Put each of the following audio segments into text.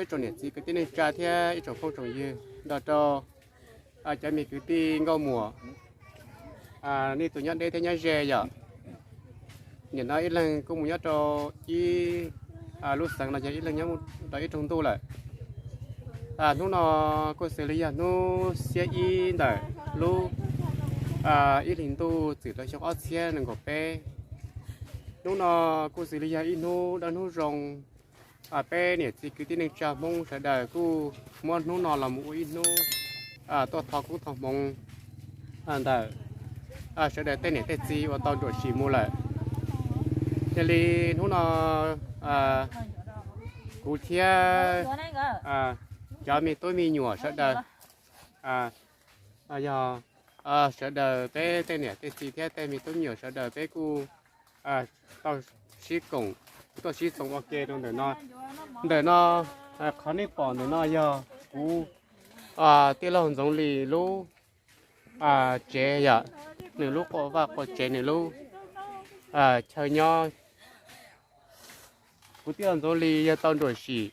Tsoom niam txiv kwv tij neej tsa thiab ib tsoom phooj tsoom ywg nrog rau cov me kwv tij nkauj muam, nej tus nyob deb thiab nyob ze yom. Nim no ib leeg kuj mus nyob rau ib lub xeev los yog ib leeg nyob rau ib rooj ntuj lawm. Hnub no kuj xws li yog hnub xiab ib ntawm lub ib hlis ntuj txwm rau xyoo ob txhiab nees nkaum peb. Hnub no kuj xws li yog ib hnub dawb hnub zoo, peb niam txiv kwv tij neej tsa Hmoob sawv daws kuj muab hnub no los mus ua ib hnub tuaj thov koob thov hmoov ntawm sawv daws tej niam tej txiv uas tau nruam sim mus lawm. Yog li hnub no kuv thiab cov me tub me nyuam sawv daws, yog sawv daws peb tej niam tej txiv thiab tej me tub me nyuam sawv daws peb kuj tau sib koom tuaj sib txoos ua ke rau ntawm no. Ntawm no qhov nej pom ntawm no yog kuv tij laug Ntxoov Lis lub tsev yom, nws lub quas vaj quas tsev, nws lub chaw nyob. Kuv tij laug Ntxoov Lis yog tau nruam sim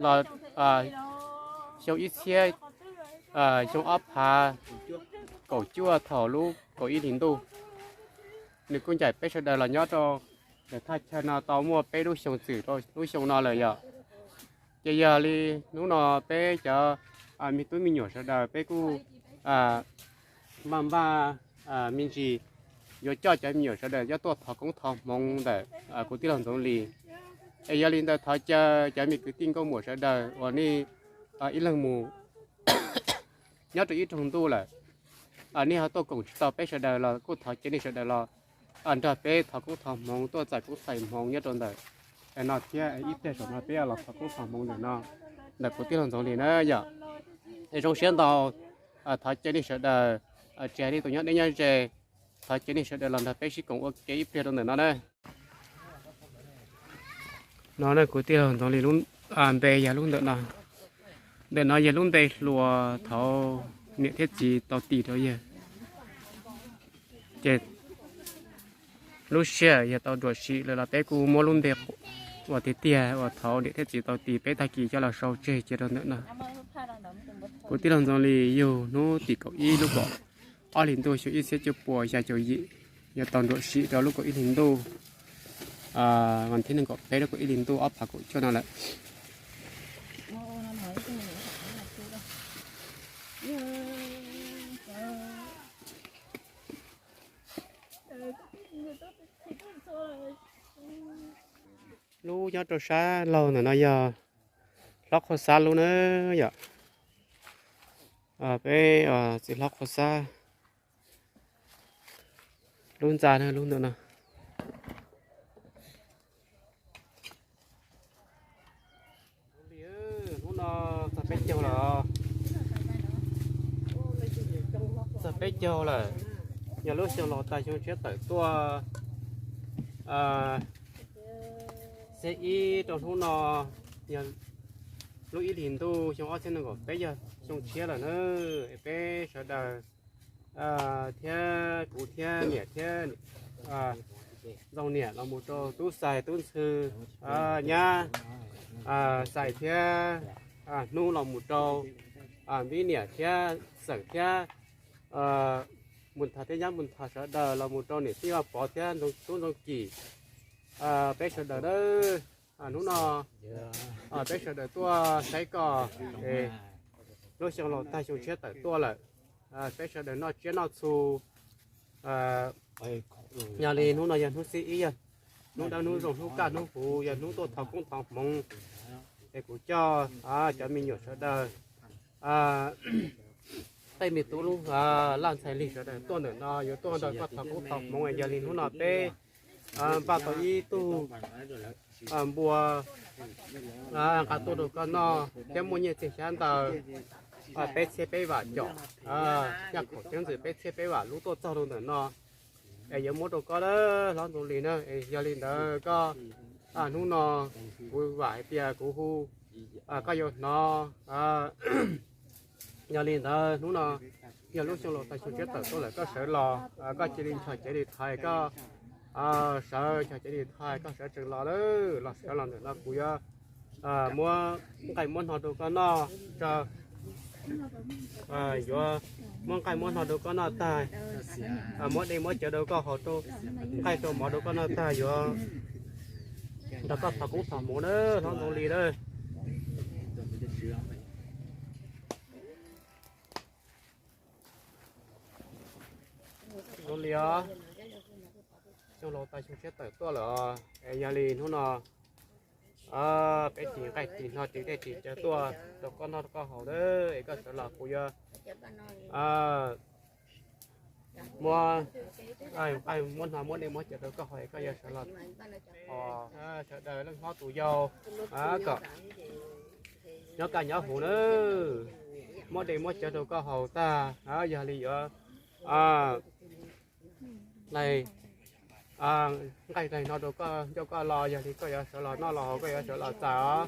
los xyoo ib txhiab, xyoo ob phav kaum cuaj thaum lub kaum ib hlis ntuj. Nws kuj ncaim peb sawv daws los nyob rau ntawm thaj chaw no tau muaj peb lub xyoo txwm rau lub xyoo no lawm yom. Ces yog li hnub no peb cov me tub me nyuam sawv daws peb kuj npaj npaj me ntsis yuav coj cov me nyuam sawv daws yuav tuaj thov koob thov hmoov ntawm kuv tij laug Ntxoov Lis. Es yog li ntawd thov caw cov me kwv tij nkauj muam sawv daws uas nej ib leeg mus nyob rau ib rooj ntuj lawm, nej ho tuaj koom tsis tau peb sawv daws los kuj thov caw nej sawv daws los nrog peb thov koob thov hmoov, tuaj txais koob txais hmoov nyob rau ntawm no thiab. Ib pliag saum no peb los thov koob thov hmoov ntawm no, ntawm kuv tij laug Ntxoov Lis na yom. Es zoo siab ntau, thov caw nej sawv daws, tsis hais nej tus nyob deb nyob ze, thov caw nej sawv daws los nrog peb sib koom ua ke ib pliag rau ntawm no na. No kuv tij laug Ntxoov Lis lub npe yog lub ntawm no. Ntawm no yog lub npe hluas thaum niam thiab txiv tau tis rau yawg. Ces lub sij hawm yog tau nruam sim lawm los peb kuj muab lub npe uas tiag tiag uas thaum niam thiab txiv tau tis peb tag kis coj los sau tseg cia rau ntawm no. Kuv tij laug Ntxoov Lis yug hnub tim kaum ib lub kaum ob hlis ntuj xyoo ib txhiab cuaj puas xya caum yim, yog tau nruam sim rau lub kaum ib hlis ntuj, vas thib nees nkaum peb lub kaum ib hlis ntuj ob phav kaum cuaj no lawm. Lub nyob rau sab laug ntawm no yog hlob Qhua Xab lub na yom. Peb txiv hlob Qhua Xab lub ntxa na lub ntawm no. Hnub no txog peb caug lawm, txog peb caug lawm, yog lub xyoo laus tag xyoo tshiab tawm tuaj. Xiab ib rau hnub no yog lub ib hlis ntuj xyoo ob txhiab nees nkaum peb yog xyoo tshiab lawm na. Peb sawv daws thiab kuv thiab niam thiab Ntxoov niam los mus rau tub xais tub ntxhw, nyab xais thiab hnub los mus rau npib niam thiab xeem thiab mus nthav thiab nyab mus nthav sawv daws los mus rau niam tij Vaj Pov thiab tub Ntxoov Kim. Peb sawv daws na, hnub no peb sawv daws tuaj saib koj, lub xyoo laus tag xyoo tshiab tawm tuaj lawm, peb sawv daws noj tsiab noj txhu. Yog li hnub no yog hnub xiab ib, yog hnub dawb hnub zoo, hnub kaj hnub huv, yog hnub tuaj thov koob thov hmoov. Es kuv coj cov me nyuam sawv daws, tej me tub laj ntxhais lig sawv daws tuaj ntawm no yuav tuaj nrog koj thov koob thov hmoov. Yog li hnub no peb npaj tau ib tug npua nqa tuaj rau koj noj thiab muaj nyiaj txiag xyab ntawv peb txhiab peb vam com, nyaj khaum ceeb ntxwm peb txhiab peb vam lub tuaj txog rau ntawm no, es yuav muab rau koj, hlob Ntxoov Lis na. Es yog li ntawd koj, hnub no kuv vam hais tias kuv hu koj yuav hnov. Yog li ntawd hnub no yog lub xyoo laus tag xyoo tshiab tawm tuaj lawm, koj sawv los koj cia li nchos cev li thais, koj sawv nchos cev li thais, koj sawv tsees los, los sawv los ntawm no kuv yuav muab nqaij muab hno rau koj noj, yuav muab nqaij muab hno rau koj noj tag, muab dej muab cawv rau koj haus, nqaij rau mov rau koj noj tag yuav nrog koj thov koob thov hmoov na, hlob Ntxoov Lis na. Ntxoov Lis os, xyoo laus tas xyoo tshiab tawm tuaj lawm os, es yog li hnub no peb ris nqaij ris hno ris dej ris cawv tuaj rau koj noj rau koj haus na, es koj sawv los kuv yuav muab nqaij muab hno muab dej muab cawv rau koj haus, es koj yuav sawv los os, sawv daws leej hlob tus yau kom nyob kaj nyob huv na, muab dej muab cawv rau koj haus tag, yog li yuav hlais nqaij hlais hno rau koj ncauj koj los, yog li koj yuav sawv los noj los haus, koj yuav sawv los txais os.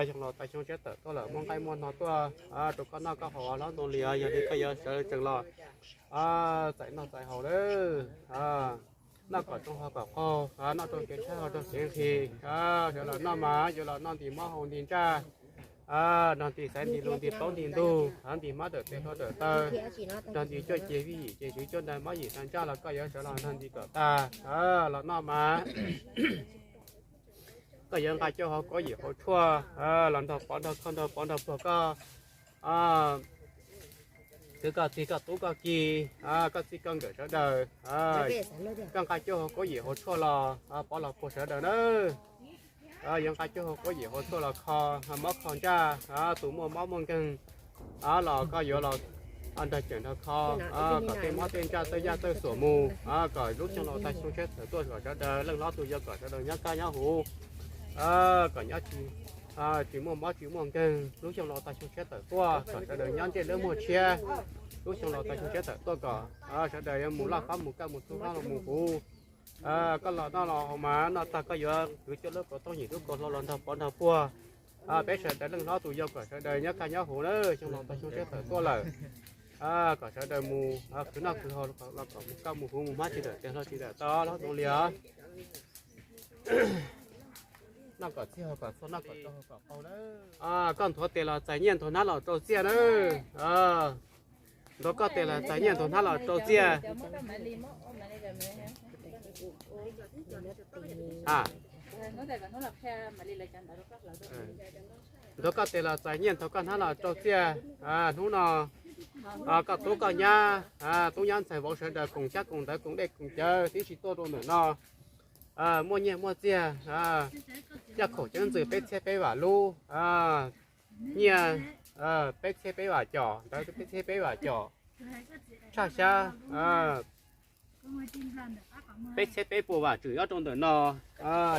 Xyoo laus tas xyoo tshiab tawm tuaj lawm, muab nqaij muab hno tuaj rau koj noj koj haus, hlob Ntxoov Lis os, yog li koj yuav sawv tsees los txais noj txais haus na, noj kom zoo haus kom qaug, noj rau kev tshaib haus rau kev nqhis, sawv los noj mas yuav los noj ntim mob haus ntim ntsaj, nrog ntim xaiv ntim lus ntim plaub ntim ntug, ntim hmab dawm tes hluas dawm taw, nrog ntim cuaj ces vij yim ces tswv cuaj ntawd mob yim ntawd ntsaj los koj yuav sawv los nrog ntim kom tag los noj mas. Koj yuav nqa cuaj hauv kuab yim hauv tshuaj los nrog pov nrog kho nrog pov nrog puag koj, kwv koj tij koj tub koj ki, koj txij koj nkawm sawv daws, koj nqa cuaj hauv kuab yim hauv tshuaj los pov los puag sawv daws na. Yuav nqa cuaj hauv kuab yim hauv tshuaj los kho mob kho ntsaj, tus muaj mob muaj nkeeg los koj yuav los nrog cawm nrog kho, kom tej mob tej ntsaj txawj yaj txawj xuam mus, kom lub xyoo laus tag xyoo tshiab tawm tuaj kom sawv daws leej hlob tus yau kom sawv daws nyob kaj nyob huv, kom nyob tsis muaj mob tsis muaj nkeeg, lub xyoo laus tag xyoo tshiab tawm tuaj kom sawv daws nyob ntsej lub muag tshiab, lub xyoo laus tag xyoo tshiab tawm tuaj kom sawv daws yuav mus laj fab mus kaj mus txhub fab los mus huv. Koj los noj los haus mas noj tag koj yuav kwv cuaj lub kaus tooj yim lub kaus hlau los nrog pov nrog puag. Peb sawv daws leej hlob tus yau kom sawv daws nyob kaj nyob huv na, xyoo laus tag xyoo tshiab tawm tuaj lawm, kom sawv daws mus khwv noj khwv haus los kom mus kaj mus huv mus hmab tsis dawm tes hluas tsis dawm taw, hlob Ntxoov Lis os. Noj kom txhij haus kom txhua noj kom tsau haus kom qaug na. Koj nthuav tes los txais nyiaj, nthuav hnab los rau txiaj na. Nthuav koj tes los txais nyiaj, nthuav hnab los rau txiaj. Nthuav koj tes los txais nyiaj, nthuav koj hnab los rau txiaj. Hnub no koj tub koj nyab, tub nyab ntxhais vauv sawv daws koom xyab koom ntawv koom dej koom cawv tib si tuaj rau ntawm no, muaj nyiaj muaj txiag, coj khoom ceev ntxwm peb txhiab peb vam lub, nyiaj peb txhiab peb vam com, ntawv peb txhiab peb vam com, tshaj xyab peb txhiab peb puas vam tswm nyob rau ntawm no,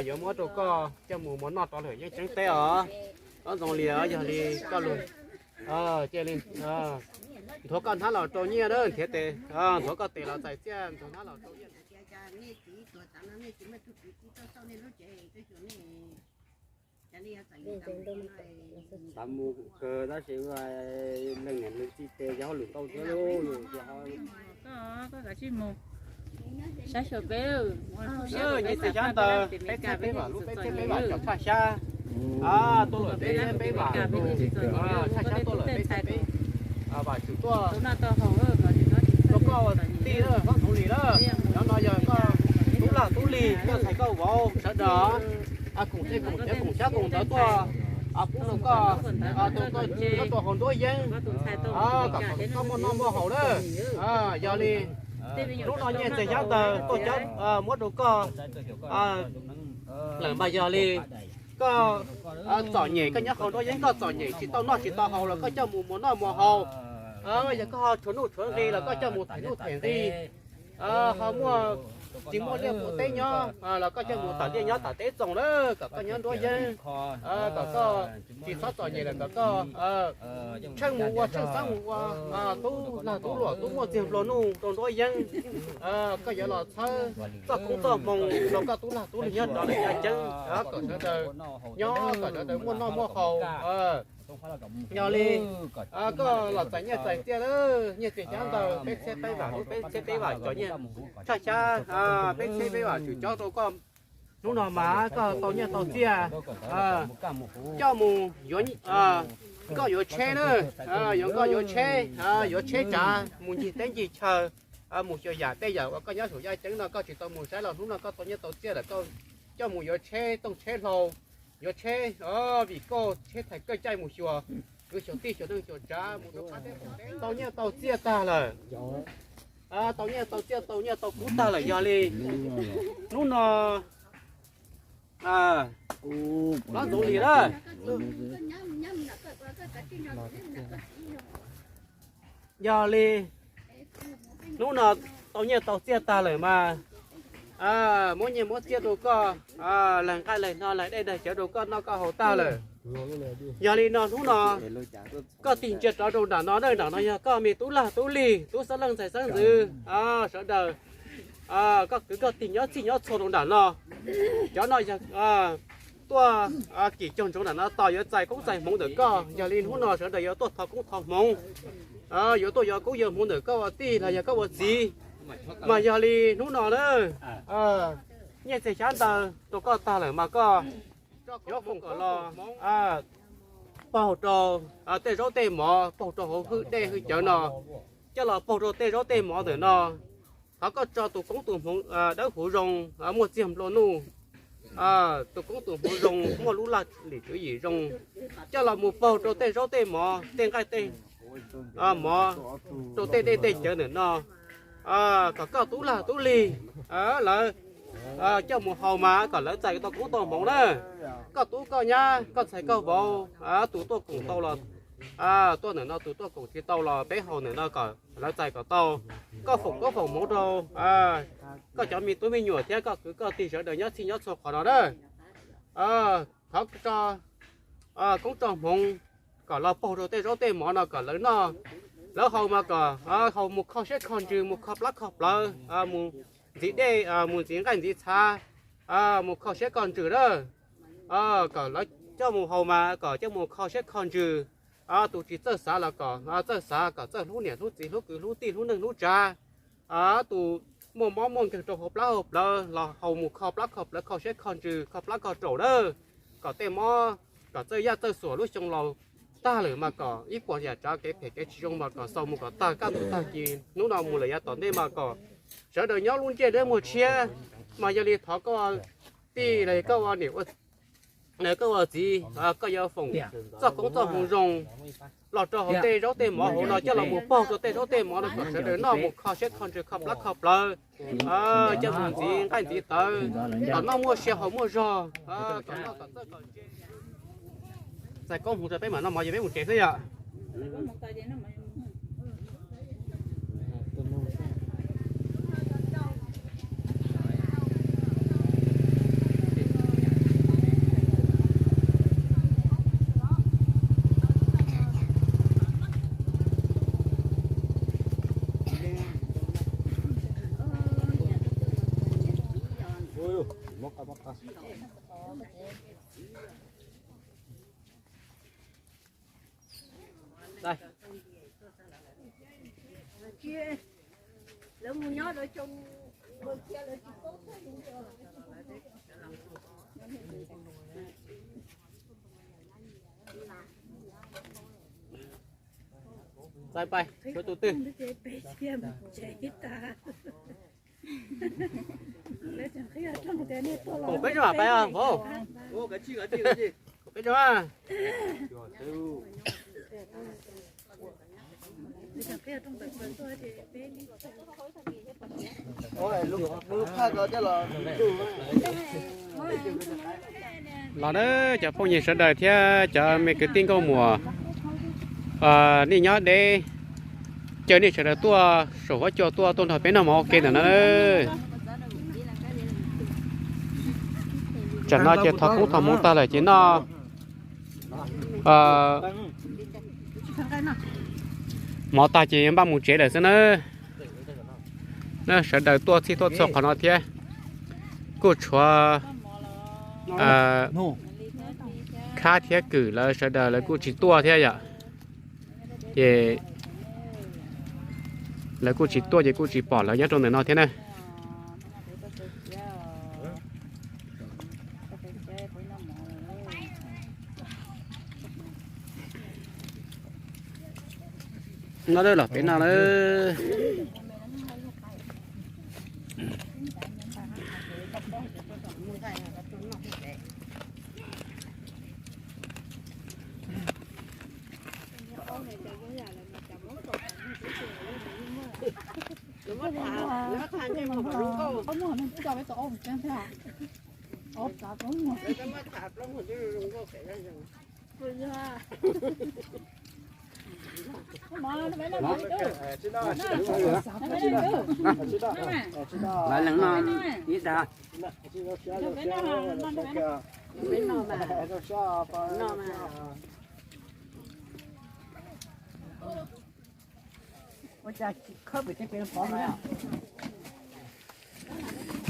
yuav muab rau koj coj mus muas noj rau lawm yeej tseeb teb os. Hlob Ntxoov Lis, yog li koj lus, cia li nthuav koj hnab los rau nyiaj na, nrhiav tes, nthuav koj tes los txais txiaj, nthuav hnab los rau nyiaj. Xav mus kawg tab sis leej niam leej txiv tes yog hauj lwm ntau thiab lauj. Nyiaj txiag xyab ntawv peb txhiab peb vam lub, peb txhiab peb vam com tshaj xyab, tuaj lawm peb txhiab peb vam lub, tshaj xyab tuaj lawm peb txhiab peb vam tswm tuaj rau koj tij Hlob Ntxoov Lis na. Cov no yog koj tub lag tub lig, koj ntxhais koj vauv sawv daws koom dej koom cawv koom xyab koom ntawv tuaj pub rau koj, rau koj nyob rau hauv nruab yeeb, kom koj muaj noj muaj haus na. Yog li hnub no nyiaj txiag xyab ntawv tuaj cov muab rau koj lawm mas yog li koj txom nyem, koj nyob hauv nruab yeeb koj txom nyem tsis tau noj tsis tau haus los koj coj mus muas noj muas haus. Yog koj ho tshuav nuj tshuav nqi los koj coj mus them nuj them nqi. Ho muaj, tsis muaj liaj muaj teb nyob los koj coj mus tam liaj nyob tam teb txoos lawm kom koj nyob nruab yeeb, kom koj tsis txhob txom nyem lawm kom koj tsheej mus ua tsheej xeeb mus ua tub lag tub luam tub muaj txiag nplua nuj rau nruab yeeb. Koj yuav los txhawb txoj koob txoj hmoo rau koj tub lag tub lig nyob rov lawm yog ceeb, kom sawv daws nyob kom sawv daws muaj noj muaj haus. Yog li koj los txais nyiaj txais txiaj lawm, nyiaj txiag xyab ntawv peb txhiab peb vam lub, peb txhiab peb vam cov nyiaj tshaj xyab, peb txhiab peb vam tswm cob rau koj Hnub no mas koj tau nyiaj tau txiaj, coj mus yuav, koj yuav tsheb na, yuav, koj yuav tsheb, yuav tsheb tsav mus ncig teb ncig chaw, mus xyuas yam tej yam uas koj nyob saum yaj ceeb no koj tsis tau mus saib los hnub no koj tau nyiaj tau txiaj lawm, koj coj mus yuav tsheb tooj tsheb hlau, yuav tsheb, vim koj tsheb thais kawj caij mus xyuas, kwv xyuas tij xyuas neej xyuas tsav mus rau qab teb tau nyiaj tau txiaj tag lawm. Tau nyiaj tau txiaj tau nyiaj tau kub tag lawm yog li hnub no Hlob Ntxoov Lis na, yog li hnub no tau nyiaj tau txiaj tag lawm mas muab nyiaj muab txiaj rau koj, laig nqaij laig hno laig dej laig cawv rau koj noj koj haus tag lawm. Yog li no hnub no koj tig ntsia rov rau nram no na, nram no yog koj me tub lag tub lig tub xeeb leej ntxhais xeeb ntxwv sawv daws, koj kwv koj tij nyob txhij nyob txhua rau nram no. Cov no yog tuaj kim caug ntsoov nram no tos yuav txais koob txais hmoov ntawm koj, yog li hnub no sawv daws yuav tuaj thov koob thov hmoov, yuav tuaj yuav koob yuav hmoov ntawm koj ua tij los yog koj ua txiv. Mas yog li hnub no na, nyiaj txiag xyab ntawv rau koj tag lawm mas koj yuav foom kom los paug rau tej zaub tej mov, paug rau hauv hwj dej hwj cawv no, coj los paug rau tej zaub tej mov ntawm no. Thov koj tso tus koob tus hmoov dawb huv zoo, muaj txiag nplua nuj, tus koob tus hmoov zoo, muaj lub laj lim tswv yim zoo, coj los mus paug rau tej zaub tej mov, tej nqaij tej mov, rau tej dej tej cawv ntawm no, kom koj tub lag tub lig lawv coj mus haus mas kom lawv txais tau koob tau hmoov na. Koj tub koj nyab koj ntxhais koj vauv, tus tuaj koom tau los tuaj ntawm no, tus tuaj koom tsis tau los peb haus ntawm no kom lawv txais kom tau. Koj foom koob foom hmoov rau koj cov me tub me nyuam thiab koj kwv koj tij sawv daws nyob txhij nyob txhua qhov no na. Thov tso koob tso hmoov kom los paug rau tej zaub tej mov no kom lawv noj, lawv haus mas kom haus mus kho siab kho ntsws, mus kho plab kho plawv, mus ntxiv dej, mus ntxiv nqaij ntxiv txhav, mus kho siab kho ntsws na. Kom lawv coj mus haus mas kom coj mus kho siab kho ntsws. Tus tsis txawj xav los kom txawj xav, kom txawj hlub niam hlub txiv hlub kwv hlub tij hlub neej hlub tsav. Tus muaj mob muaj nkeeg rau hauv plab hauv plawv los haus mus kho plab kho plawv kho siab kho ntsws kho plab kho raum na. Kom tej mob, kom txawj yaj txawj xuam lub xyoo laus tag lawm mas kom ib puas yam tsav kev phem kev tsis zoo mas kom xaus mus kom tag kaj ntug tag kis hnub no mus lawm yav tom ntej mas kom sawv daws nyob lub ntiaj teb muag tshiab. Mas yog li thov koj tij los koj ua niam koj ua txiv, koj yuav foom txoj koob txoj hmoov zoo los rau hauv tej zaub tej mov hauv no coj los mus paug rau tej zaub tej mov no kom sawv daws noj mus kho siab kho ntsws kho plab kho plawv, coj mus ntxiv nqaij ntxiv tawv, kom noj muaj sia haus muaj zog, kom noj kom txawj kom ntse. Txais koob hmoov rau peb mam noj mov ces peb mus tsev xwb yom. Txais pais, tshuav tus twg? Koom peb zaug pais os vauv. Koom peb zaug. Los na cov phooj ywg sawv daws thiab cov me kwv tij nkauj muam, nej nyob deb, caw nej sawv daws tuaj saum huab cua tuaj tuaj nrog peb noj mov ua ke ntawm no. Tsam no ces thov koob thov hmoov tag lawm ces noj mov tag ces npaj mus tsev lawm xwb na. Sawv daws tuaj txhij tuaj txhua qhov no thiab, kuj tshuav Khab thiab Kwm lawv sawv daws lawv kuj tsis tuaj thiab yom. Ces lawv kuj tsis tuaj ces kuj tsis pom lawv nyob rau ntawm no thiab na. No lawm los peb noj lawm. Leej no ib dag.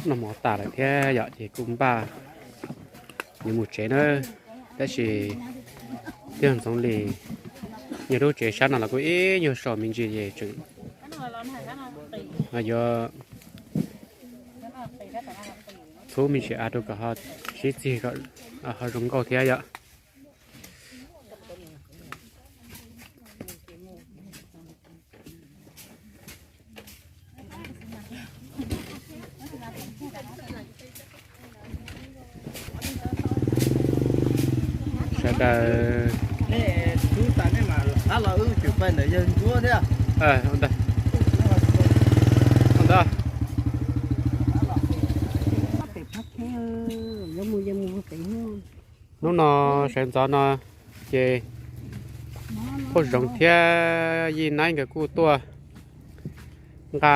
Noj mov tas lawm thiab yom, ces kuj npaj yuav mus tsev na. Tab sis yog Ntxoov Lis, yog lub tsev sab no los kuj ib nyuag so me ntsis es tseem yuav txhub me ntsis av rau kom ho sib txig kom ho zoo nkauj thiab yom. Sawv daws, ntawd, hnub no sawv ntxov no ces Phuj Zoov thiab Yij Naib nkawd kuj tuaj nqa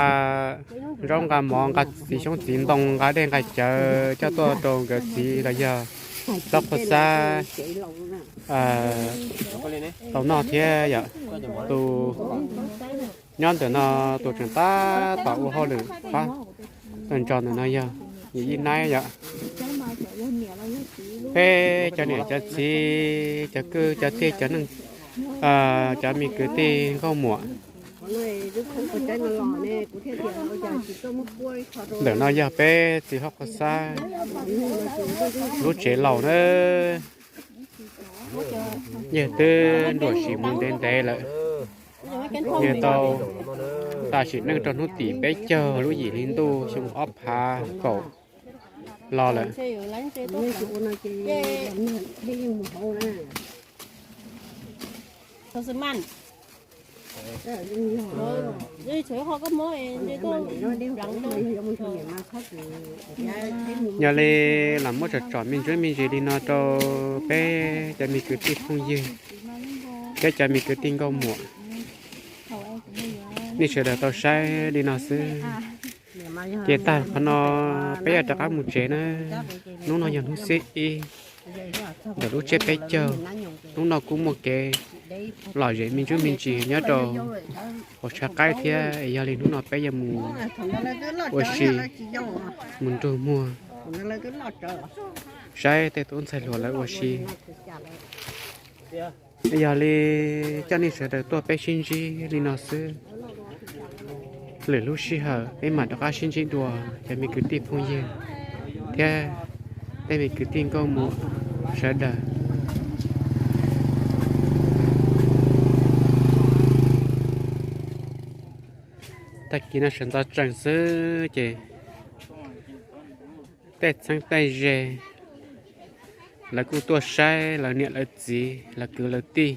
zaub nqa mov, nqa txiv xyoob txiv ntoo, nqa dej nqa cawv coj tuaj rau nkawd txiv los yog Hlob Qhua Xab tau noj thiab yom. Tus nyob ntawm no, tus tseem tab tom ua hauj lwm pab tag nrho ntawm no yog niam Yij Naib yom. Peb cov niam cov txiv, cov kwv cov tij, cov neej, cov me kwv tij nkauj muam, ntawm no yog peb txiv Hlob Qhua Xab lub tsev laus na. Yawg twb nruam sim mus ntev ntev lawm. Yawg tau tas sim neej rau hnub tim peb caug lub yim hli ntuj xyoo ob phav kaum los lawm. Yog li los muab tsom tsom me ntsuab me ntsis li no rau peb cov me kwv tij phooj ywg thiab cov me kwv tij nkauj muam, nej sawv daws tau saib li no xwb. Ces tag qhov no peb yuav rov qab mus tsev na. Hnub no yog hnub xiab ib ntawm lub tsiab peb caug. Hnub no kuj muaj kev lom zem me ntsuab me ntsis nyob rau hauv tshav qaib thiab, yog li hnub no peb yuav mus ua si, mus nrug muag saib tej tub ntxhais hluas lawv ua si. Yog li coj nej sawv daws tuaj peb sib ntsib li no xwb. Lwm lub sij hawm peb mam rov qab sib ntsib dua cov me kwv tij phooj ywg thiab tej me kwv tij nkauj muam sawv daws. Tag kis no sawv ntxov tsees xwb ces tej txheeb tej ze lawv kuj tuaj saib lawv niam lawv txiv lawv kwv lawv tij,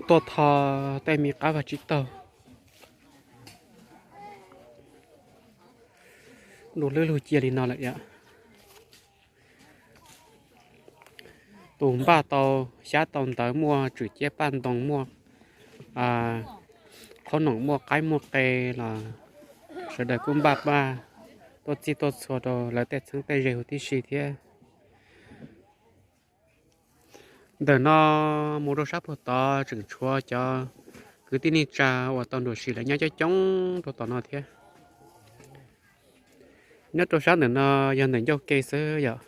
tuaj tho tej me qab vag tsib taug du lwb lug cia li no lawm yom. Tus npaj tau xyab tau ntawv, muaj tswm ciab paj ntoo, muaj qhob noom, muaj qaib muaj qe los sawv daws kuj npaj paj tuaj txij tuaj txhua rau lawv tej txheeb tej ze huv tib si thiab. Ntawm no mus rau sab puag tod tseem tshuav cov kwv tij neej tsa uas tau nruam sim lawv nyob coob coob rau tom no thiab. Nyob rau sab ntawm no yog ntawm ncauj ke xwb yom.